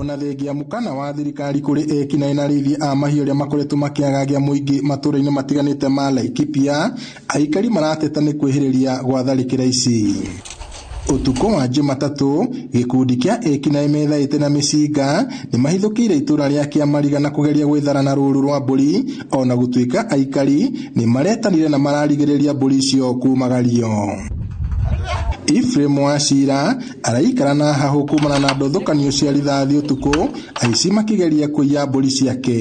Ona thengia mũkana wa thirikari kũrĩ ekinaĩ na arĩithi a mahiũ arĩa makoretwo makĩagagia mũingĩ matũũra-inĩ matiganĩte ma Laikipia, aikari marateta nĩ kwĩhĩrĩria gwa tharĩkĩra ici. Ũtukũ wa Jumatatũ, gĩkundi kĩa ekinaĩ methaĩte na mĩcinga nĩ mahithũkĩire itũũra rĩa Kĩamariga na kũgeria gwĩthara na rũũru rwa mbũri, ona gũtuĩka aikari nĩ maretanire na mararigĩrĩria mbũri icio kumagario. Ephraim Wachira araikara na hahũ kumana na ndũthũkanio cia rithathi ũtukũ, aici makĩgeria kũiya mbũri ciake.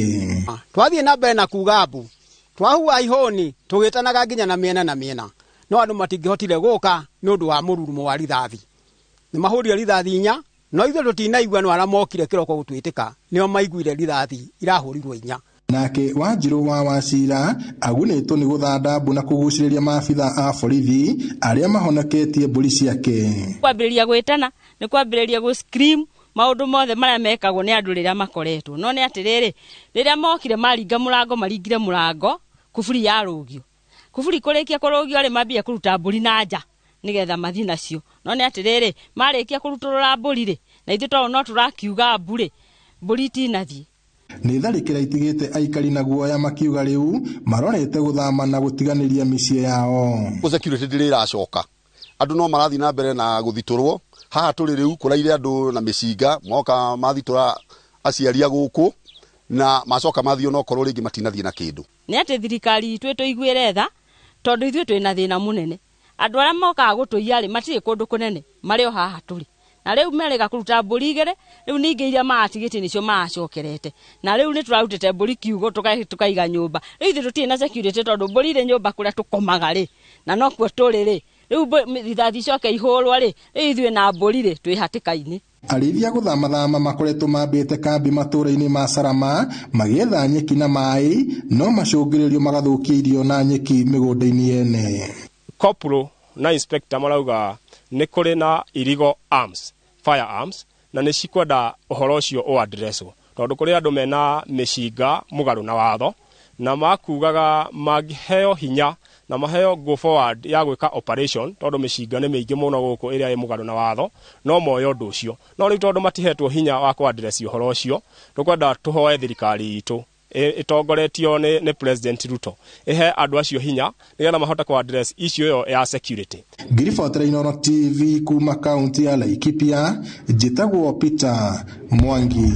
Twathiĩ na mbere na kuga mbu, twahua ihũni tũgĩtanaga nginya na mĩena na mĩena, no andũ matingĩhotire gũka nĩ ũndũ wa mũrurumo wa rithathi. Nĩ mahũrire rithathi inya, no ithuĩ tũtinaigua no arĩa mokire kĩroko gũtwĩtĩka nĩo maiguire rithathi irahũrirwo inya. Nake Wanjirũ wa Wachira agunĩtwo nĩ gũthanda mbu na kũgucĩrĩria maabitha a borithi arĩa mahonoketie mbũri ciake. Kwambĩrĩria gwĩtana nĩ kwambĩrĩria gũ scream maũndũ mothe marĩa mekagwo nĩ andũ rĩrĩa makoretwo. No nĩ atĩrĩrĩ, rĩrĩa mokire maringa mũrango, maringire mũrango kuburi yarũgio. Kuburi kũrĩkia kũrũgio rĩ, mambia kũruta mbũri na nja nĩgetha mathiĩ nacio. No nĩ atĩrĩrĩ, marĩkia kũrutũrũra mbũri rĩ, na ithuĩ tondũ no tũrakiuga mbu rĩ, mbũri itinathiĩ. Nĩ tharĩkĩra itigĩte aikari na guoya makiuga rĩu marorete gũthama na gũtiganĩria mĩciĩ yao. Security ndĩrĩ ĩracoka, andũ no marathiĩ na mbere na gũthitũrwo. Haha tũrĩ rĩu kũraire andũ na mĩcinga moka mathitũra aciari a gũkũ na macoka mathiĩ onokorwo rĩngĩ matinathiĩ na kĩndũ. Nĩ atĩ thirikari itũ ĩtũiguĩre tha tondũ ithuĩ twĩna thĩna mũnene. Andũ arĩa mokaga gũtũiya rĩ, matirĩ kũndũ kũnene, marĩ o haha tũrĩ. Na rĩu merĩga kũruta mbũri igĩrĩ, rĩu ningĩ iria maratigĩtie nĩcio maracokerete. Na rĩu nĩ tũrarutĩte mbũri kiugũ tũkaiga nyũmba. Rĩu ithuĩ tũtirĩ na security tondũ mbũri irĩ nyũmba kũrĩa tũkomaga rĩ, na nokuo tũrĩ rĩ, rĩu rithathi icoke ihũrwo rĩ, rĩu ithuĩ na mbũri rĩ, twĩ hatĩka-inĩ. Arĩithia gũthamathama makoretwo mambĩte kambi matũũra-inĩ ma Salama magĩetha nyeki na maĩ, no macũngĩrĩrio magathũkia irio na nyeki mĩgũnda-inĩ yene. Corporal na inspector marauga nĩ kũrĩ na illegal arms, firearms, na nĩ cikwenda ũhoro ũcio ũ addresswo tondũ kũrĩ andũ mena mĩcinga mũgarũ na watho na makugaga mangĩheo hinya na maheo go forward ya gwĩka operation tondũ mĩcinga nĩ mĩingĩ mũno gũkũ ĩrĩa ĩ mũgarũ na watho no moe ũndũ ũcio. No rĩu tondũ matihetwo hinya wa kũ address ũhoro ũcio, tũkwenda tũhoe thirikari itũ ĩtongoretio nĩ President Ruto ĩhe andũ acio hinya nĩgetha mahote kũ address issue ĩyo ya security. Ngiribotera Inooro TV kuma kaunti ya Laikipia, njĩtagwo Peter Mwangi.